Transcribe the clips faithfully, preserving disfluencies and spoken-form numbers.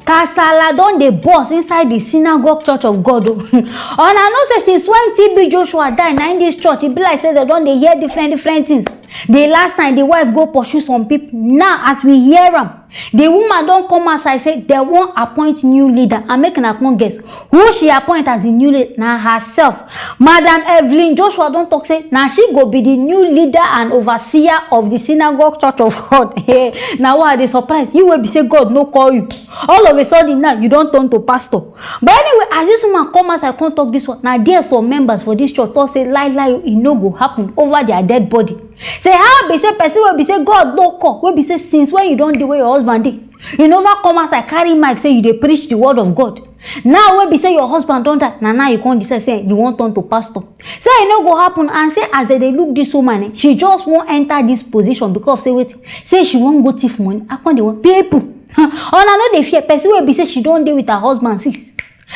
Kasala don dey burst inside the Synagogue Church of God o. Una know say since when T B Joshua die, na in this church, e be like say dem don dey hear different different things. The last time, the wife go pursue some people. Now, as we hear am, the woman don come outside say dem wan appoint new leader. And make una come guess who she appoint as the new leader? Na herself. Madam Evelyn Joshua don talk say na she go be the new leader and overseer of the Synagogue Church of God. Hey, na why I dey surprise you wey be say God no call you. All of a sudden now, you don turn to pastor. But anyway, as this woman come outside come talk this one, na there some members for this church talk say, "Lie, lie, e no go happen over their dead body." Say how be say person wey be say God no call, wey be say since when you don dey where your husband dey, you never come outside carry mic say you dey preach the word of God. Now wey be say your husband don die, na now you come decide say you wan turn to pastor. Say e no go happen, and say as dem dey look this woman, eh, she just wan enter this position because of say wetin? Say she wan go thief money. I come dey want people. Una no dey fear person wey be say she don dey with her husband since?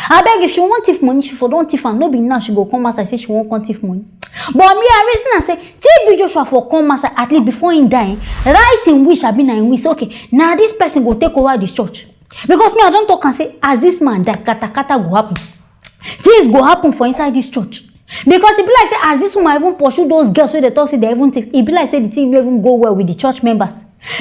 Abeg, if she wan thief money, she for don thief am. No be now she go come outside say she wan come thief money. But me, I reason am say T B Joshua for come outside at least before him die, eh, write him wish, abi na him wish. Say, okay, na this person go take over this church. Because me, I don talk am say as this man die, katakata go happen. Things go happen for inside this church. Because e be like say as this woman even pursue those girls wey dey talk say dem even thief, e be like say the thing no even go well with the church members.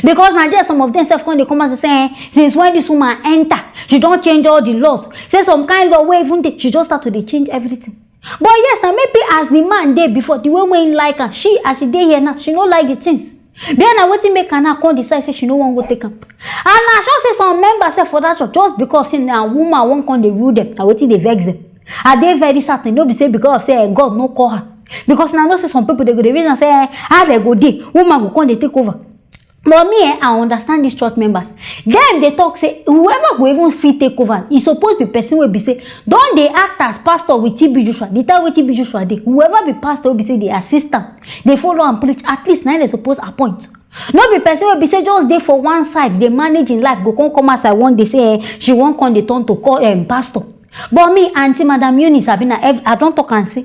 Because na there some of them sef come dey come out say, eh, since when this woman enter, she don change all the laws. Say some kind law wey even dey, she just start to dey change everything. But yes, na maybe as the man dey before, the way wey he like am, she as she dey here now, she no like the things. Then na wetin make her now come decide say she no wan go take am. And na sure say some members sef for that church, just because say na woman wan come dey rule them, na wetin dey vex them. I dey very certain, no be say because of say, eh, God no call her. Because na know say some people dey go dey reason say, eh, how dem go dey, woman go come dey take over. But me, eh, I understand these church members. Dem dey talk say whoever go even fit take over, e suppose be person wey be say don dey act as pastor with T B Joshua. The time wey T B Joshua dey, whoever be pastor wey be say dey assist am, dey follow am preach, at least na im dem suppose appoint. No be person wey be say just dey for one side dey manage im life go come come outside one day say, eh, she wan come dey turn to call, um, pastor. But me, Aunty Madam Eunice, abi na ev- I don talk am say,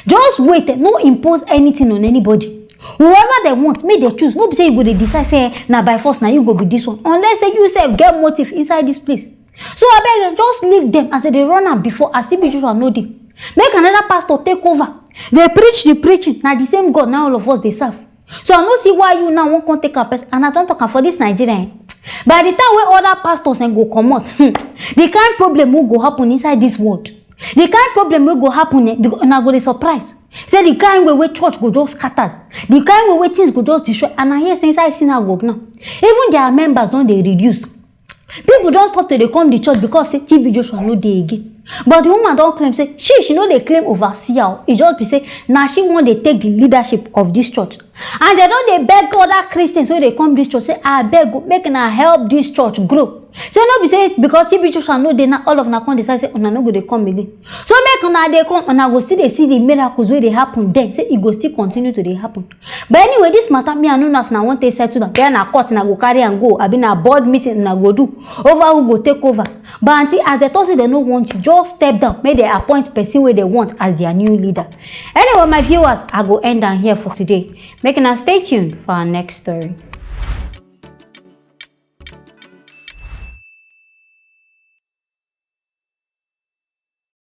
just wait, eh, no impose anything on anybody. Whoever dem want, make dem choose. No be say you go dey decide say, eh, na by force na you go be this one, unless say you sef get motive inside this place. So abeg, eh, just leave them as dem dey run am before, as T B Joshua no dey. Make another pastor take over. Dey preach the preaching, na the same God na all of us dey serve. So I no see why you now wan come take am person. And I don talk am for this Nigeria, eh, by the time wey other pastors, eh, go comot, hmm, the kind problem wey go happen inside this world, the kind problem wey go happen, eh, because una go dey surprise. Say the kind way wey church go just scatter, the kind way wey things go just destroy. And I hear say inside synagogue now, even their members don dey reduce. People don stop to dey come the church because say T B Joshua no dey again. But the woman don claim say she, she no dey claim overseer o. E just be say na she wan dey take the leadership of this church. And dem don dey beg other Christians wey dey come this church say, "Abeg o, make una help this church grow." Say no be say because T B Joshua no dey now, all of una come decide say una no go dey come again. So make una dey come, una go still dey see the miracles wey dey happen then. Say e go still continue to dey happen. But anyway, this matter, me, I no know as una wan take settle am. Whether na court una go carry am go, abi na board meeting una go do over who go take over. But aunty, as dem talk say dem no want you, just step down, make dem appoint person wey dem want as their new leader. Anyway, my viewers, I go end am here for today. Make una stay tuned for our next story.